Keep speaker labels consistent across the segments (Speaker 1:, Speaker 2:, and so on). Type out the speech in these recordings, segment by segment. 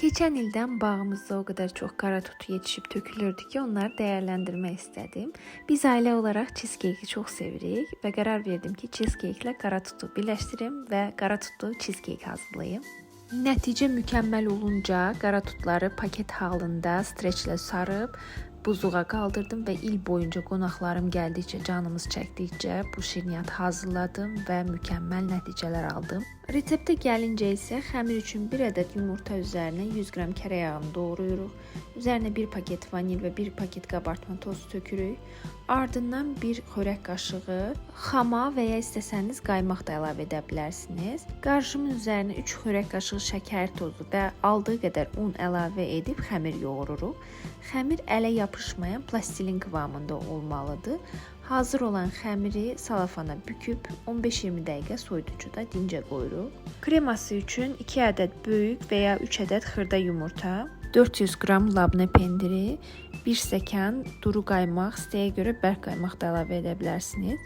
Speaker 1: Keçən ildən bağımızda o qədər çox qara tut yetişib tökülürdü ki, onları dəyərləndirmək istədim. Biz ailə olaraq cheesecake-i çox sevirik və qərar verdim ki, cheesecake ilə qara tutu birləşdirim və qara tutlu cheesecake hazırlayım. Nəticə mükəmməl olunca qara tutları paket halında streçlə sarıb buzluğa qaldırdım və il boyunca qonaqlarım gəldikcə, canımız çəkdikcə bu şirniyyatı hazırladım və mükəmməl nəticələr aldım. Reseptə gəlincə isə xəmir üçün 1 ədəd yumurta üzərinə 100 qram kərə yağını doğrayırıq. Üzərinə 1 paket vanil və 1 paket qabartma tozu tökürük. Ardından 1 xörək qaşığı xama və ya istəsəniz qaymaq da əlavə edə bilərsiniz. Qarışımın üzərinə 3 xörək qaşığı şəkər tozu və aldığı qədər un əlavə edib xəmir yoğururuq. Xəmir ələ yapışmayan plastilin kıvamında olmalıdır. Hazır olan xəmiri salafana büküb 15-20 dəqiqə soyuducuda dincə qoyuruq. Kreması üçün 2 ədəd böyük və ya 3 ədəd xırda yumurta, 400 qram labne pendiri, 1 stəkan duru qaymaq, istəyə görə bərk qaymaq da əlavə edə bilərsiniz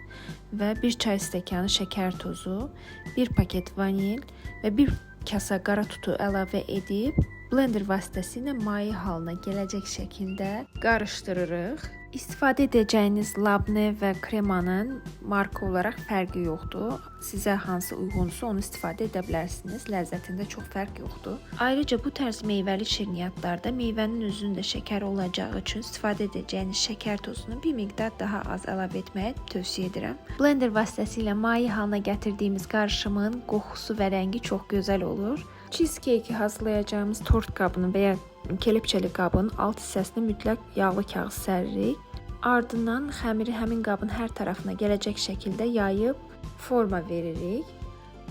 Speaker 1: və 1 çay stəkanı şəkər tozu, 1 paket vanil və 1 kasa qara tutu əlavə edib blender vasitəsilə maye halına gələcək şəkildə qarışdırırıq. İstifadə edəcəyiniz labne və kremanın marka olaraq fərqi yoxdur. Sizə hansı uyğunsa onu istifadə edə bilərsiniz. Ləzzətində çox fərq yoxdur. Ayrıca bu tərz meyvəli şirniyyatlarda meyvənin özünün də şəkəri olacağı üçün istifadə edəcəyiniz şəkər tozunu bir miqdar daha az əlavə etməyi tövsiyə edirəm. Blender vasitəsilə maye halına gətirdiyimiz qarışımın qoxusu və rəngi çox gözəl olur. Cheesecake-i hazırlayacağımız tort qabını və ya kelepçəli qabın alt hissəsinə mütləq yağlı kağız səririk. Ardından xəmiri həmin qabın hər tərəfinə gələcək şəkildə yayıb forma veririk.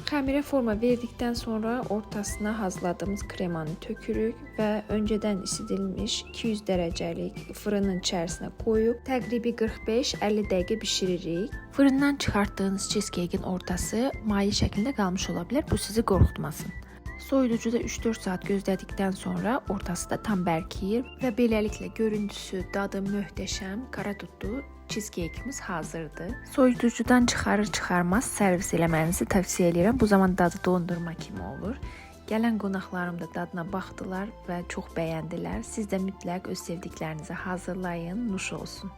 Speaker 1: Xəmirə forma verdikdən sonra ortasına hazırladığımız kremanı tökürük və öncədən isidilmiş 200 dərəcəlik fırının içərisinə qoyub təqribi 45-50 dəqiqə bişiririk. Fırından çıxartdığınız cheesecake-in ortası maye şəklində qalmış ola bilər. Bu sizi qorxutmasın. Soyuducuda 3-4 saat gözlədikdən sonra ortası da tam bərkiyir və beləliklə görüntüsü, dadı möhtəşəm qara tutlu cheesecake-imiz hazırdır. Soyuducudan çıxarır çıxarmaz servis eləmənizi tövsiyə edirəm. Bu zaman dadı dondurma kimi olur. Gələn qonaqlarım da dadına baxdılar və çox bəyəndilər. Siz də mütləq öz sevdiklərinizə hazırlayın, nuş olsun.